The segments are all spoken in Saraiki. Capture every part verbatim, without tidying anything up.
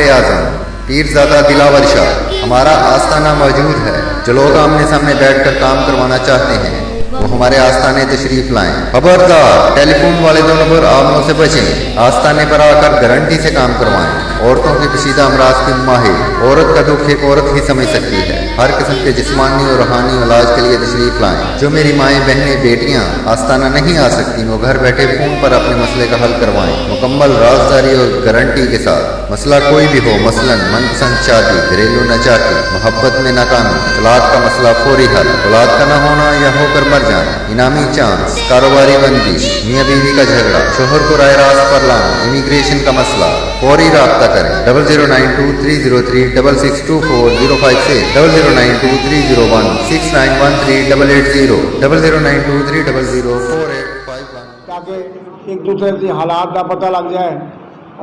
اعظم، پیرزادہ دلاور شاہ، ہمارا آستانہ موجود ہے۔ جو لوگ آمنے سامنے بیٹھ کر کام کروانا چاہتے ہیں، وہ ہمارے آستانے تشریف لائیں۔ خبردار، ٹیلی فون والے دو نمبر آمنوں سے بچیں، آستانے پر آ کر گارنٹی سے کام کروائیں۔ عورتوں کے پیچیدہ امراض کے ماہر، عورت کا دکھ ایک عورت ہی سمجھ سکتی ہے۔ ہر قسم کے جسمانی اور روحانی علاج کے لیے تشریف لائیں۔ جو میری مائیں، بہنیں، بیٹیاں آستانہ نہیں آ سکتی، وہ گھر بیٹھے فون پر اپنے مسئلے کا حل کروائیں، مکمل رازداری اور گارنٹی کے ساتھ۔ مسئلہ کوئی بھی ہو، مثلاً من پسند شادی، گھریلو ناچاکی، محبت میں ناکامی، طلاق کا مسئلہ، فوری حل، اولاد کا نہ ہونا یا ہو کر مر جانا، انعامی چانس، کاروباری بندش، میاں بیوی کا جھگڑا، شوہر کو راہ راست پر لانا، امیگریشن کا مسئلہ، فوری رابطہ کریں، double zero nine two three zero three double six two four zero five سے، double zero nine two three zero one six nine one three double eight zero, double zero nine two three double zero four eight five one. تاکہ ایک دوسرے کے حالات کا پتہ لگ جائے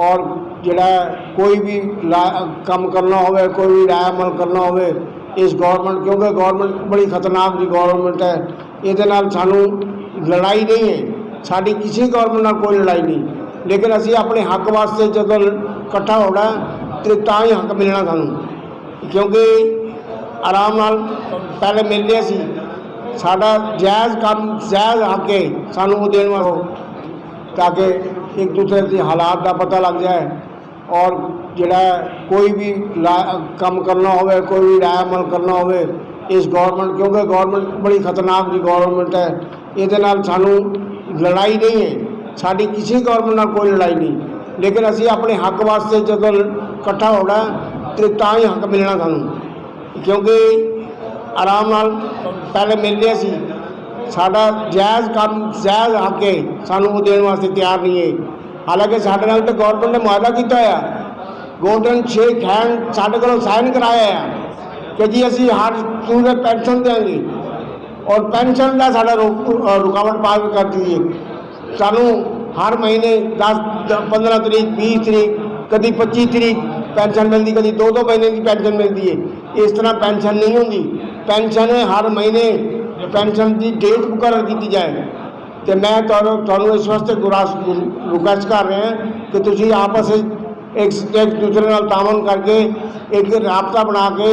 اور جڑا ہے کوئی بھی لا کم کرنا ہوئے، کوئی بھی رائے عمل کرنا ہوئے، اس گورنمنٹ، کیونکہ گورنمنٹ بڑی خطرناک جی گورنمنٹ ہے، یہ نال سانو لڑائی نہیں ہے، ساری کسی گورنمنٹ نال کوئی لڑائی نہیں، لیکن اسی اپنے حق واسطے جب اکٹھا ہونا ہے تو تاں ہی حق ملنا سانو، کیونکہ آرام نال پہلے ملدے سی، ساڈا جائز کم، جائز حق ہے، سانو وہ دین واسطے، تاکہ ایک دوسرے کے حالات کا پتہ لگ جائے اور جڑا ہے کوئی بھی لا کم کرنا ہوئے، کوئی بھی رائے عمل کرنا ہوئے، اس گورنمنٹ، کیونکہ گورنمنٹ بڑی خطرناک جی گورنمنٹ ہے، یہ نال سانو لڑائی نہیں ہے، ساری کسی گورنمنٹ نال کوئی لڑائی نہیں، لیکن اسی اپنے حق واسطے جب اکٹھا ہونا ہے تو تاں ہی حق ملنا سانو، کیونکہ آرام نال پہلے ملدے سی، ساڈا جائز کم، جائز حق ہے، سانو وہ دین واسطے تیار نہیں ہے۔ حالانکہ ساڈے نال تو گورنمنٹ نے معاہدہ کیتا ہوا، گولڈن شیک ہینڈ ساڈے کو سائن کرایا ہے کہ جی اسی ہر صورت پینشن دیں گے، اور پینشن کا ساڈا رک- رکاوٹ پا کے کر دیے۔ سانو ہر مہینے دس، پندرہ تاریخ، بیس تاریخ، کدی پچیس تاریخ پینشن ملتی، کدی دو دو مہینے کی پینشن ملتی ہے۔ اس طرح پینشن نہیں ہوتی۔ پینشن ہے ہر مہینے پینشن کی ڈیٹ مقرر کی جائے۔ تو میں تانوں اس واسطے ریکویسٹ کر رہا ہاں کہ تسی آپس ایک ایک دوسرے نال تعاون کر کے ایک رابطہ بنا کے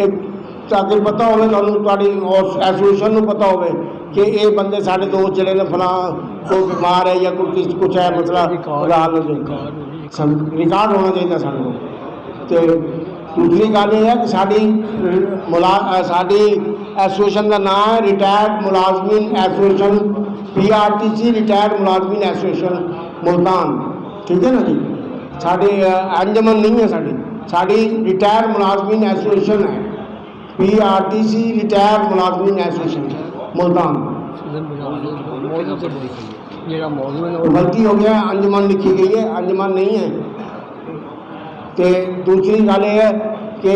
ایک تاکہ پتہ ہوے تانوں، تہاڈی ایسوسیئیشن نوں پتہ ہوے کہ اے بندے ساڈے دوست جڑے نے فلاں کوئی بیمار ہے یا کوئی کس کچھ ہے مسئلہ، خدا حافظ، ریکارڈ ہونا چاہیے ساڈے کول۔ تے دوسری گل یہ ہے کہ ساڈی ملا ساڈی ایسوسیئیشن دا نام ہے ریٹائرڈ ملازمین association, P R T C, retired ملازمین ایسوسیئیشن ملتان، ٹھیک ہے نا جی؟ ساڈی انجمن نہیں ہے، ساڈی ساڈی ریٹائرڈ ملازمین ایسوسیئیشن ہے، P R T C, retired ملازمین ایسوسیئیشن ملتان۔ غلطی ہو گیا، انجمن لکھی گئی ہے، انجمن نہیں ہے۔ تے دوسری گل یہ ہے کہ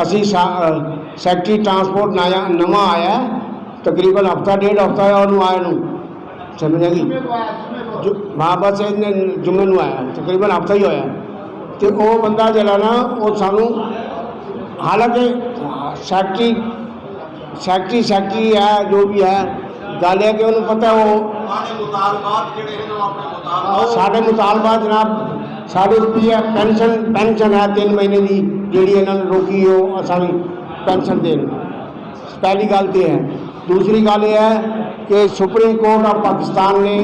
اسی سیکرٹری ٹرانسپورٹ نیا نواں آیا ہے، تقریباً ہفتہ ڈیڑھ ہفتہ ہے انہوں آئے نوں، سمجھ گئی؟ ہاں، بس جمعے نوں آیا، تقریباً ہفتہ ہی ہویا۔ تے او بندہ جڑا نا، او سانوں، حالانکہ سیکرٹری سیکرٹری سیکرٹری ہے، جو بھی ہے، گل ہے کہ انہوں پتہ ہو سارے مطالبات جناب، سارے پی ایف پینشن پینشن ہے تین مہینے کی، جیڑی انہوں نے روکی ہو ساری پینشن دین۔ پہلی گل تو ہے۔ دوسری گل یہ ہے کہ سپریم کورٹ آف پاکستان نے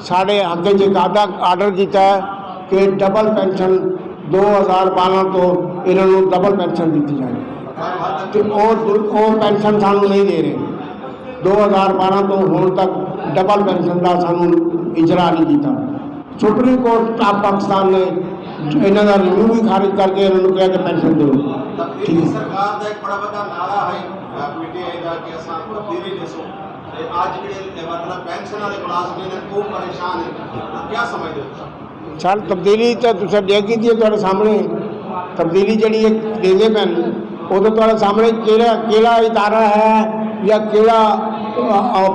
سارے حق چ ایک آدھا آرڈر کیتا ہے کہ ڈبل پینشن دو ہزار بارہ تو انہوں نے ڈبل پینشن دیتی جائے، تو وہ پینشن سانوں نہیں دے رہے۔ دو ہزار بارہ تو ہوں تک ڈبل پینشن کا سانوں اجرا نہیں کیتا۔ سپریم کورٹ آف پاکستان نے انہوں کا ریویو بھی خارج کر کے انہوں نے کہا کہ پینشن دو۔ ٹھیک ہے۔ کمیٹی آئی دا کہ اساں تبدیلی ݙیسوں تے اڄ جیڑھے مطلب پینشن والے ملازمین ہن او پریشان ہن، کیا سمجھدے ہو؟ سر، تبدیلی تے تساں ݙیکھی دی ہے تہاݙے سامݨے، تبدیلی جیڑھی ہے ݙیندے پئن، او تے تہاݙے سامݨے کیڑھا کیڑھا ادارہ ہے یا کیڑھا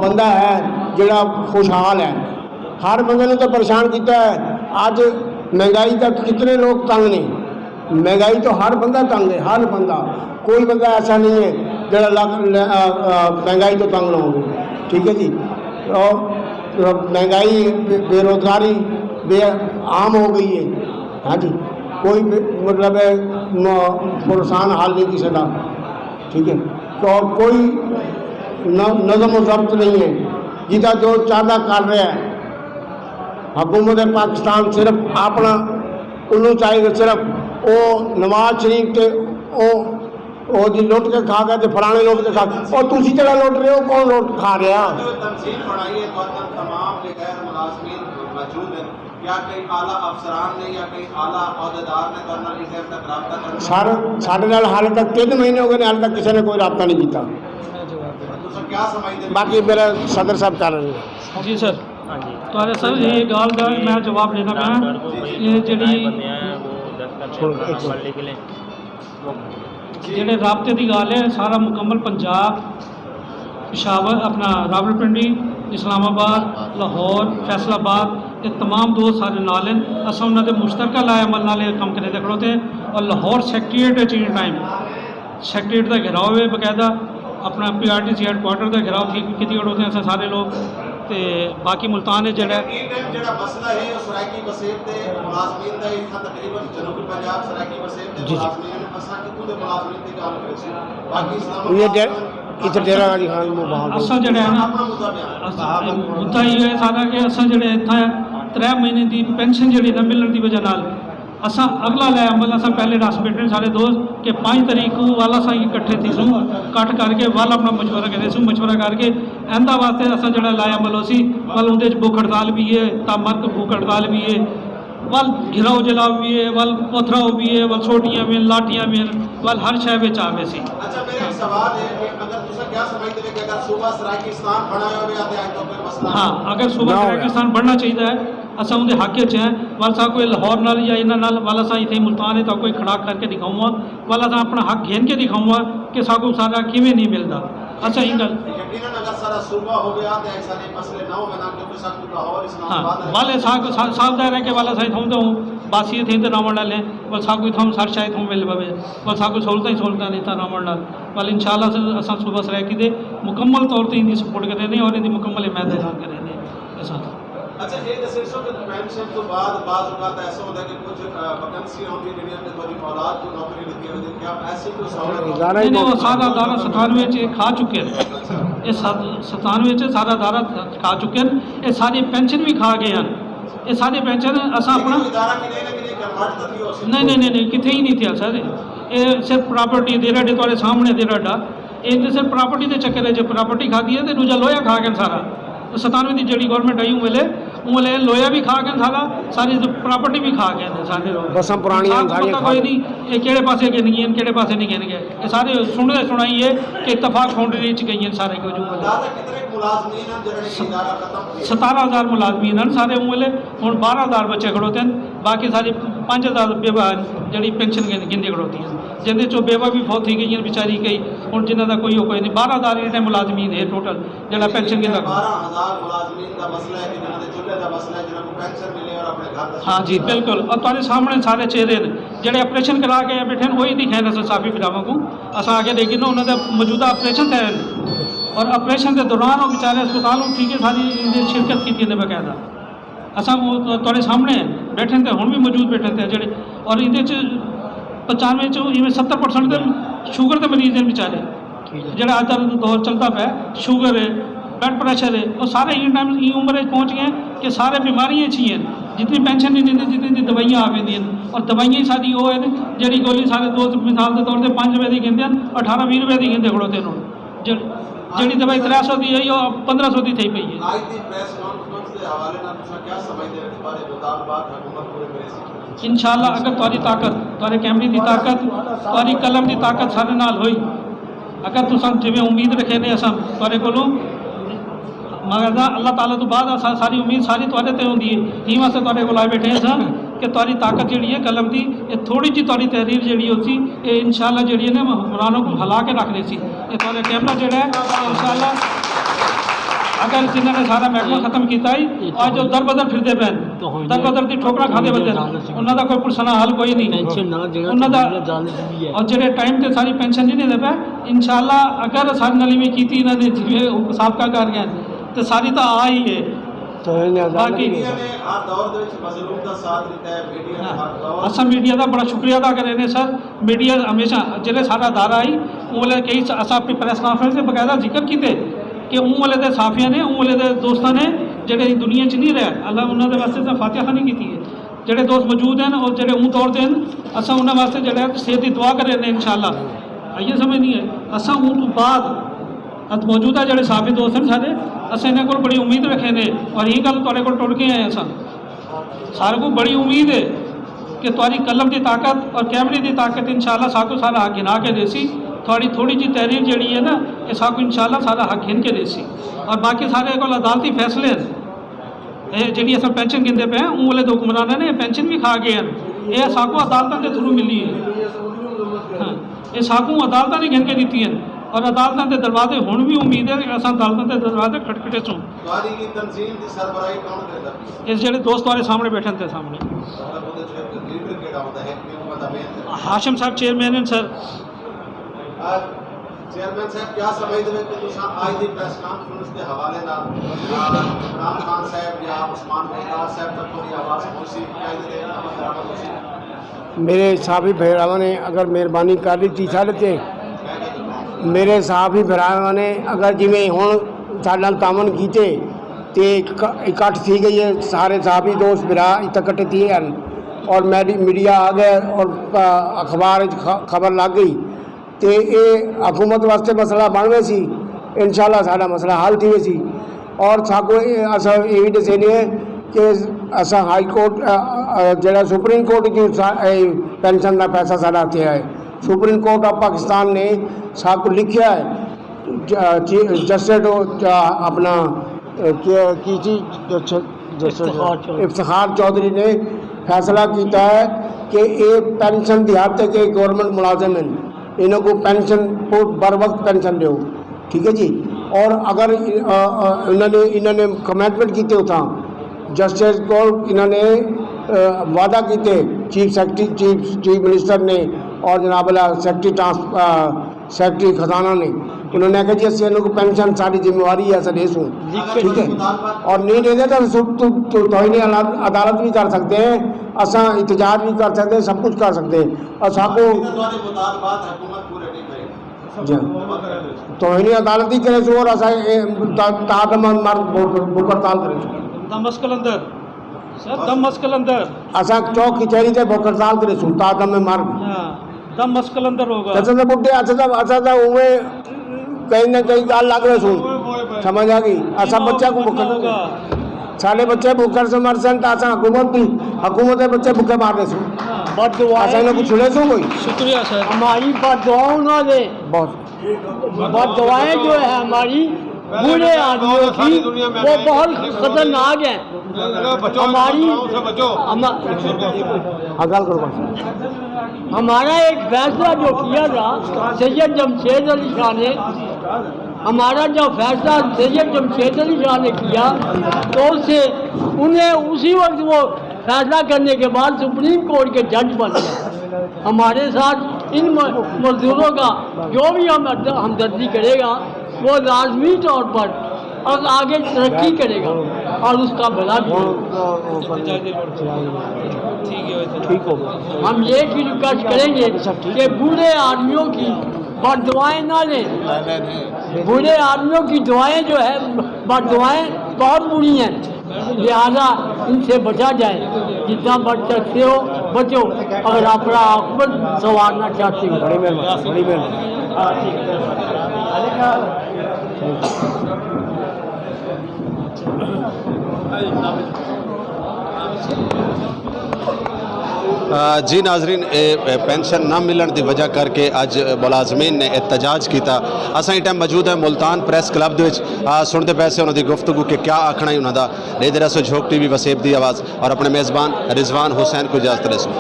بندہ ہے جیڑھا خوشحال ہے؟ ہر بندے نوں تے پریشان کیتا ہے۔ اڄ مہنگائی تک کتنے لوگ تنگ نے، مہنگائی تو ہر بندہ تنگ ہے، ہر بندہ، کوئی بندہ ایسا نہیں ہے جڑا مہنگائی تو تنگ نہ ہو۔ ٹھیک ہے جی، مہنگائی، بے روزگاری بے عام ہو گئی ہے۔ ہاں جی، کوئی بھی، مطلب ہے، م-، پرسان حال نہیں کسی کا، ٹھیک ہے؟ تو کوئی ن-، نظم و ضبط نہیں ہے، جدا جو چاہتا کر رہا ہے۔ حکومت پاکستان صرف اپنا، انہوں چاہیے کہ صرف او نواز شریف تے او، او جی لٹ کے کھا گئے تے فلانے لٹ کے کھا گئے۔ او تسی جڑا لٹ رہے ہو، کون لٹ کھا رہا؟ جو تنظیم بنائی ہے، تو تمام غیر ملازمین موجود ہیں۔ کیا کہیں اعلیٰ افسران نے یا کہیں اعلیٰ عہدیدار نے تہاڈے نال اس ٹائم تک رابطہ کرنا؟ سر، ساڈے نال حال تک تین مہینے ہو گئے نے، حال تک کسی نے کوئی رابطہ نہیں کیتا۔ تساں کیا سمجھدے؟ باقی میرا صدر صاحب کر رہے ہیں۔ جی سر۔ ہاں جی۔ تو سر، یہ گال دا میں جواب دینا پیا۔ یہ جڑی چھوڑو، ایک منٹ۔ جڑے رابطے دی ڳالھ ہے، سارا مکمل پنجاب، پشاور، اپنا راولپنڈی، اسلام آباد، لاہور، فیصل آباد، یہ تمام دوست سارے نال ہیں۔ اساں انہاں دے مشترکہ لائحہ عمل نال یہ کم کرے دے کھڑوتے ہیں۔ اور لاہور سیکریٹریٹ ہے، چین ٹائم سیکریٹریٹ دا گھیراؤ ہے باقاعدہ، اپنا P R T C head quarter دا گھیراؤ تھی کیتی کھڑوتے ہیں اساں سارے لوگ۔ تے باقی ملتان ہے جڑا، ایں ٹائم جڑا مسئلہ ہے، او سرائیکی وسیب دے ملازمین دا ہے، اتھاں تقریباً جنوبی پنجاب سرائیکی وسیب دے، جی، جی، ملازمین نے، اساں کتھوں دے ملازمین دی ڳالھ کریسوں، باقی اسلام یہ آباد ڈے-، اتھے ڈیرہ غازی خان مباحثہ۔ اساں جڑا ہے نا، اپنا مدعا بیان۔ اساں، مدعا یہ ہے سارا کہ اساں جڑے اتھاں ترے مہینے دی پینشن جڑی نہ ملن دی وجہ نال اساں اڳلا لائحہ عمل، اساں پہلے ݙس ٻیٹھے سارے دوست کہ پنج تاریخ کوں ول اساں اکٹھے تھیسوں، اکٹھ کر کے ول اپنا مشورہ کریسوں، مشورہ کر کے آئندہ واسطے اساں جڑا لائحہ عمل ہوسی، ول اوندے اچ بھوک ہڑتال بھی ہے، تا مرگ بھوک ہڑتال بھی ہے، ول گھراؤ جلاؤ بھی ہے، ول پتھراؤ بھی ہے، ول سوٹیاں بھی ہن، لاٹھیاں بھی ہن، ول ہر شے وچ آ ویسی۔ اچھا، میرا ایک سوال ہے کہ اگر تساں کیا سمجھدے ہو کہ اگر صوبہ سرائیکستان بݨایا ہویا تے اڄ تک کوئی مسئلہ ہاں، اگر صوبہ نہ ہویا۔ سرائیکستان بݨنا چاہیدا ہے، اساں اوندے حق اچ ہیں، ول ساکوں کوئی لاہور نال یا انہاں نال، ول اساں اتھے ملتان ہے تاں کوئی کھڑا کر کے ݙکھاؤں ہاں، ول اساں اپݨا حق گھن کے ݙکھاؤں ہاں کہ ساکوں ساݙا کیویں نہیں ملدا۔ اساں ایں ڳالھ یقیناً اگر سارا صوبہ ہووے ہاں تے اڄ سارے مسئلے نہ ہووے ہاں، کیونکہ ساکوں لاہور اسلام ہاں، آباد ول ساکوں صا-، صاف ظاہر ہے کہ ول اساں اتھاؤں تے ہوں باسی اتھے تے راوݨ والے ہیں، ول ساکوں اتھاؤں سر شاید ہوں مل پوے، ول ساکوں سہولتاں ہی سہولتاں نہیں تاں راوݨ نال، ول انشاءاللہ اساں، اساں صوبہ سرائیکی دے مکمل طور تے ایندی سپورٹ کریندے اور ایندی مکمل حمایت دا اعلان کریندے۔ اساں اچھا، یہ دسیسو کہ پینشن تو بعد بعض اوقات ایسا ہوتا ہے کہ کچھ، آ، ویکنسی ہوتی ہے جنہیں اندر تھوڑی اولاد کو نوکری لگی ہوتی ہے، کیا ایسی کوئی سہولت ہوتی ہے؟ نہیں، نہیں، وہ سارا ادارہ ستانوے چ کھا چکے ہیں۔ یہ ست-، ستانوے چ سارا ادارہ کھا چکے ہیں۔ یہ ساری پینشن بھی کھا گئے ہیں۔ یہ ساری پینشن اساں اپنا لیکن ادارہ کی نہیں لگی، نہیں کنورٹ تو نہیں ہو سکتا۔ نہیں، نہیں، نہیں، نہیں، کتھے ہی نہیں تھیا سر۔ یہ صرف پراپرٹی دے رہے، تھوڑے سامنے دے رہا۔ اے تے صرف پراپرٹی دے چکر اچ، پراپرٹی کھادی ہے تے ݙوجھا لویا کھا ڳئن سارا۔ ستانوے دی جیڑھی گورنمنٹ آئی اوں ویلے، اوں ویلے لویا وی کھا ڳئن سارا، ساری پراپرٹی وی کھا ڳئن سارے لوگ۔ بساں پراݨیاں ساکوں ساریاں پتہ کھا کوئی ڳئن۔ نہیں اے کیڑھے پاسے ڳئن ڳئن، کیڑھے پاسے نہیں ڳئن ڳئے۔ اے سارے سُݨدے سُݨائی ہے کہ اتفاق فاؤنڈری اچ ڳئی ہن سارے کجھ اوں ویلے۔ اندازہ کتنے ملازمین ہیں جنہاں نے ادارہ ختم کیا؟ ستارہ ہزار ملازمین ہن سارے اوں ویلے۔ ہݨ بارہ ہزار بچے کھڑوتے ہن، باقی ساری پنج ہزار بیوہ ہن جیڑھی پینشن گھن-، گھندی کھڑوتی ہن، جیندے چوں بیوہ وی فوت تھی ڳئی ہن بیچاری کئی، ہݨ جنہاں دا کوئی او کوئی نہیں، بارہ ہزار ایں ٹائم ملازمین ہے ٹوٹل جیڑھا پینشن گھندا کھڑا۔ بارہ ہزار ملازمین دا مسئلہ ہے کہ جنہاں دے چولھے دا مسئلہ ہے، جنہاں کوں پینشن ملے اور اپنے گھر دا ہاں جی، بالکل۔ اور تہاݙے سامݨے سارے چہرے ہن، جیڑھے آپریشن کرا کے آئے ٻیٹھے ہن، وہی ݙکھائن اساں صحافی بھراواں کوں، اساں آکھے ݙیکھو نا، انہاں دے موجودہ آپریشن تھئے ہن اور آپریشن دے دوران او بیچارے اسپتال اوں اٹھی کے ساری ایندے شرکت کیتی انہیں باقاعدہ۔ اساں او تہاݙے سامݨے ٻیٹھے تے ہݨ وی موجود ٻیٹھے تے جیڑھے، اور ایندے چ پچانوے چوں ایویں ستر پرسنٹ تے شوگر دے مریض ہن بیچارے۔ ٹھیک ہے۔ جیڑھا اڄ دا دور چلدا پیا، شوگر ہے، بلڈ پریشر ہے، او سارے ایں ٹائم ایں عمر وچ پہنچ ڳئے کہ سارے بیماریاں اچ ہی ہن۔ جتنی پینشن نہیں ݙیندے، جتنی دی دوائیاں آ ویندیاں ہن، اور دوائیاں ہی ساری او ہن جیڑھی گولی سارے دوست مثال دے طور تے پنج روپے دی گھندے ہن، اٹھارہ ویہہ روپے دی گھندے کھڑوتے ہن۔ جڑ-، جڑی دوائی ترے سو دی ہے، او پندرہ سو دی تھئی پئی ہے۔ اڄ دی پریس کانفرنس دے حوالے نال تساں کیا سمجھدے ہو کہ تہاݙے مطالبات حکومت پورے کریسی؟ انشاءاللہ اگر تہاݙی طاقت، تہاݙے کیمرے دی طاقت، تہاݙی قلم دی طاقت ساݙے نال ہوئی، اگر تساں جیویں امید رکھیندے اساں تہاݙے کولوں، مگر دا اللہ تعالیٰ توں بعد اساں ساری امید ساری تہاݙے تے ہوندی ہے، ایں واسطے تہاݙے کول آئے ٻیٹھے ہیں اساں کہ تہاݙی طاقت جیڑھی ہے قلم دی، اے تھوڑی جی تہاݙی تحریر جیڑھی ہوسی، اے انشاءاللہ جیڑھی ہے نا حکمراناں کوں ہلا کے رکھ ݙیسی۔ اے تہاݙا کیمرہ جیڑھا ہے، انشاءاللہ اگر جنہاں نے سارا محکمہ ختم کیتا ہی، اج جو در بدر پھردے پئے ہن، در بدر دی ٹھوکراں کھاندے پئے ہن، انہاں دا کوئی پرسنل حل کوئی نہیں۔ پینشن نہ جیڑھا انہاں دا، اور جیڑھے ٹائم تے ساری پینشن نہیں ݙیندے پئے، انشاءاللہ اگر ساݙے نال ایویں کیتی انہاں نے جیویں سابقہ کر ڳئے تے ساری تاں آ ہی ہے۔ توہین عدالت باقی نہیں ہو سکتی۔ میڈیا نے ہر دور دے وچ مظلوم دا ساتھ ݙتا ہے، میڈیا نے ہر دور اساں میڈیا دا بڑا شکریہ ادا کریندے سر۔ میڈیا ہمیشہ جیلے ساݙا ادارہ آئی، اوں ویلے کئی س-، اساں اپنی پریس کانفرنس دے باقاعدہ ذکر کیتے کہ اوں ویلے دے صحافیاں نے، اوں ویلے دے دوستاں نے جیڑھے دنیا چ نہیں رہے، اللہ انہاں دے واسطے اساں فاتحہ خوانی کیتی ہے۔ جیڑھے دوست موجود ہیں اور جیڑھے اوں دور دے ہیں، اساں انہاں واسطے جیڑھا ہے صحت دی دعا کریندے انشاءاللہ۔ آئیے سمجھ نہیں ہے، اساں اوں توں بعد ات موجودہ جیڑھے صحافی دوست ہیں سارے، اساں انہاں کول بڑی امید رکھیندے اور یہ گل تہاݙے کول ٹر کے آئے اساں۔ سارے کوں بڑی امید ہے کہ تہاݙی قلم دی طاقت اور کیمرے دی طاقت انشاءاللہ ساکوں سارا حق گھنا کے دیسی۔ تہاݙی تھوڑی جی تحریر جیڑھی ہے نا، یہ ساکوں انشاءاللہ سارا حق گھن کے دیسی۔ اور باقی سارے کول عدالتی فیصلے ہیں۔ اے جیڑھی اساں پینشن گھندے پئے ہیں، اوں ویلے دے حکمراناں نے پینشن وی کھا گئے ہیں۔ اے ساکوں عدالتاں دے تھرو ملی ہے۔ ہاں، اے ساکوں عدالتاں نے گھن کے ݙتی ہیں اور عدالتاں دے دروازے ہݨ وی امید ہے کہ اساں عدالتاں دے دروازے کھٹکھٹیسوں۔ تہاݙی تنظیم دی سربراہی کون کریندا پیا؟ اس جیڑھے دوست تہاݙے سامݨے ٻیٹھے ہیں سامݨے۔ مطلب اوندے چ لیڈر کیڑھا ہوندا ہے؟ حکومت دا مین ہے۔ ہاشم صاحب چیئرمین ہیں سر۔ چیئرمین صاحب، کیا سمجھدے ہو کہ تساں اڄ دی پریس کانفرنس دے حوالے نال، آ، عمران خان صاحب یا عثمان بزدار صاحب تک کوئی آواز پہنچی؟ کیا اے دے عمل درآمد ہوسی؟ میرے صحافی بھراواں نے اگر مہربانی کر ݙتی ساݙے تے، میرے صحافی بھراواں نے اگر جویں ہݨ ساݙے نال تعاون کیتے تے اک-، اکٹھ تھی ڳئی ہے، سارے صحافی دوست بھرا اکٹھے تھئے ہن اور میڈی-، میڈیا آ ڳئے اور، آ، اخبار وچ خ-، خبر لڳ ڳئی۔ تے اے حکومت واسطے مسئلہ بݨ ویسی، انشاءاللہ ساݙا مسئلہ حل تھی ویسی۔ اور ساکوں اے، اساں اے وی ݙسیندے ہیں کہ اساں ہائی کورٹ، آ، آ، جیڑھا سپریم کورٹ دی سا-، اے پینشن دا پیسہ ساݙا ہتھے آئے۔ سپریم کورٹ آف پاکستان نے ساکوں لکھیا ہے، ج-، چی-، جسٹس جو، آ، اپنا، اے، کی، کی چی-، جسٹس افتخار چوہدری۔ افتخار چوہدری نے فیصلہ کیتا ہے کہ اے پینشن دیہاڑ تے کہ گورنمنٹ ملازم ہیں، انہاں کوں پینشن بہت بر وقت پینشن ݙیو، ٹھیک ہے جی۔ اور اگر، آ، آ، انہاں نے، انہاں نے کمٹمنٹ کیتے اتھاں، جسٹس کول انہاں نے، آ، وعدہ کیتے، chief secretary, chief, chief minister نے اور جناب والا سیکرٹری ٹرانس-، آ، سیکرٹری خزانہ نے، انہاں نے آکھیا جی اساں انہاں کوں پینشن ساݙی ذمہ واری ہے، اساں ݙیسوں، ٹھیک ہے، اور نہیں ݙیندے تاں سو-، تو-، تو-، توہین عدالت بھی کر سکدے ہیں، اساں احتجاج بھی کر سکدے ہیں، سب کچھ کر سکدے ہیں۔ اور ساکوں تہاݙے مطالبات حکومت پورے نہیں کرے گی۔ جی۔ توہین عدالت ہی کریسوں اور اساں اے تا-، تا دم مر بھوک، بھوک ہڑتال کریسوں۔ دمس قلندر۔ سر، دمس قلندر۔ اساں چوک کچہری تے بھوک ہڑتال کریسوں، تا دم مر۔ ہاں، دمس قلندر ہوگا۔ اساں تاں ٻڈھے، اساں تاں، اساں تاں اوویں کہیں نہ کہیں ڳالھ لڳ ویسوں۔ سمجھ آ ڳئی؟ اساں بچیاں کوں بھوک، ساݙے بچے بھوک سے مرسن تاں اساں حکومت دی، حکومت دے بچے بھوکے مار ݙیسوں۔ بد دعائیں اساں انہاں کوں چھڑیسوں کوئی؟ شکریہ سر۔ ہماری بد دعاؤں نہ دے۔ بہت۔ بد دعائیں جو ہے ہماری بوڑھے آدمیوں کی، وہ بہت خطرناک ہے۔ ہماری، ہم-، ہاں، ڳالھ کرو بس۔ ہمارا ایک فیصلہ جو کیا تھا سید جمشید علی شاہ نے، ہمارا جو فیصلہ سید جمشید علی شاہ نے کیا، تو اس سے انہیں اسی وقت وہ فیصلہ کرنے کے بعد سپریم کورٹ کے جج بن گئے۔ ہمارے ساتھ ان م-، مزدوروں کا جو بھی ہم ہمدردی کرے گا، وہ لازمی طور پر اور آگے ترقی کرے گا اور اس کا بھلا بھی ہوگا۔ ٹھیک ہو۔ ہم یہ بھی ریکویسٹ کریں گے کہ بوڑھے آدمیوں کی بد دعائیں نہ لیں۔ بوڑھے آدمیوں کی دعائیں جو ہے، بد دعائیں بہت بری ہیں، لہذا ان سے بچا جائے، جتنا بچ سکتے ہو بچو، اگر اپنا عاقبت سنوارنا چاہتے ہو۔ بڑی مہربانی، بڑی مہربانی۔ آ، جی ناظرین، اے، اے پینشن نہ ملݨ دی وجہ کر کے اڄ ملازمین نے احتجاج کیتا۔ اساں ایں ٹائم موجود ہیں ملتان پریس کلب دے وچ۔ آ، سݨدے پئے سے انہاں دی گفتگو کہ کیا آکھݨا ہے انہاں دا۔ ݙیندے رہسو جھوک ٹی وی وسیب دی آواز اور اپݨے میزبان رضوان حسین کوں اجازت ݙیسوں۔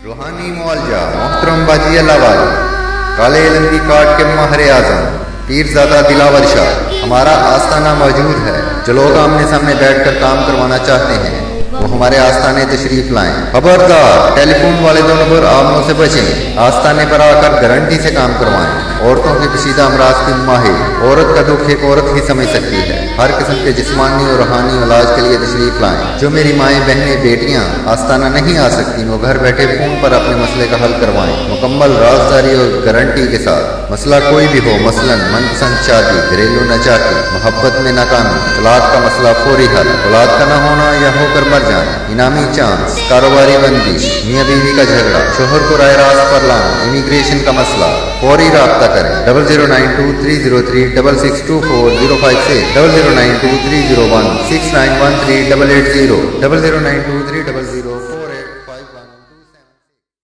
روحانی معالجہ، محترم باجی اللہ والی، کالے علم کی کاٹ کے ماہر اعظم پیرزادہ دلاور شاہ، ہمارا آستانہ موجود ہے۔ جو لوگ آمنے سامنے بیٹھ کر کام کروانا چاہتے ہیں، وہ ہمارے آستانے تشریف لائیں۔ خبردار، ٹیلی فون والے دو نمبر آمنوں سے بچیں، آستانے پر آ کر گارنٹی سے کام کروائیں۔ عورتوں کے پیچیدہ امراض کی ماہر، عورت کا دکھ ایک عورت ہی سمجھ سکتی ہے۔ ہر قسم کے جسمانی اور روحانی علاج کے لیے تشریف لائیں۔ جو میری مائیں، بہنیں، بیٹیاں آستانہ نہیں آ سکتی، وہ گھر بیٹھے فون پر اپنے مسئلے کا حل کروائیں، مکمل رازداری اور گارنٹی کے ساتھ۔ مسئلہ کوئی بھی ہو، مثلاً من پسند شادی، گھریلو ناچاکی، محبت میں ناکامی، طلاق کا مسئلہ، فوری حل، اولاد کا نہ ہونا یا ہو کر مر جانا، انعامی چانس، کاروباری بندش، میاں بیوی کا جھگڑا، شوہر کو رائے راست پر لانا، امیگریشن کا مسئلہ، فوری رابطہ کریں، double zero nine two three zero three double six two four zero five six, double zero nine two three zero one six nine one three double eight zero, double zero nine two three double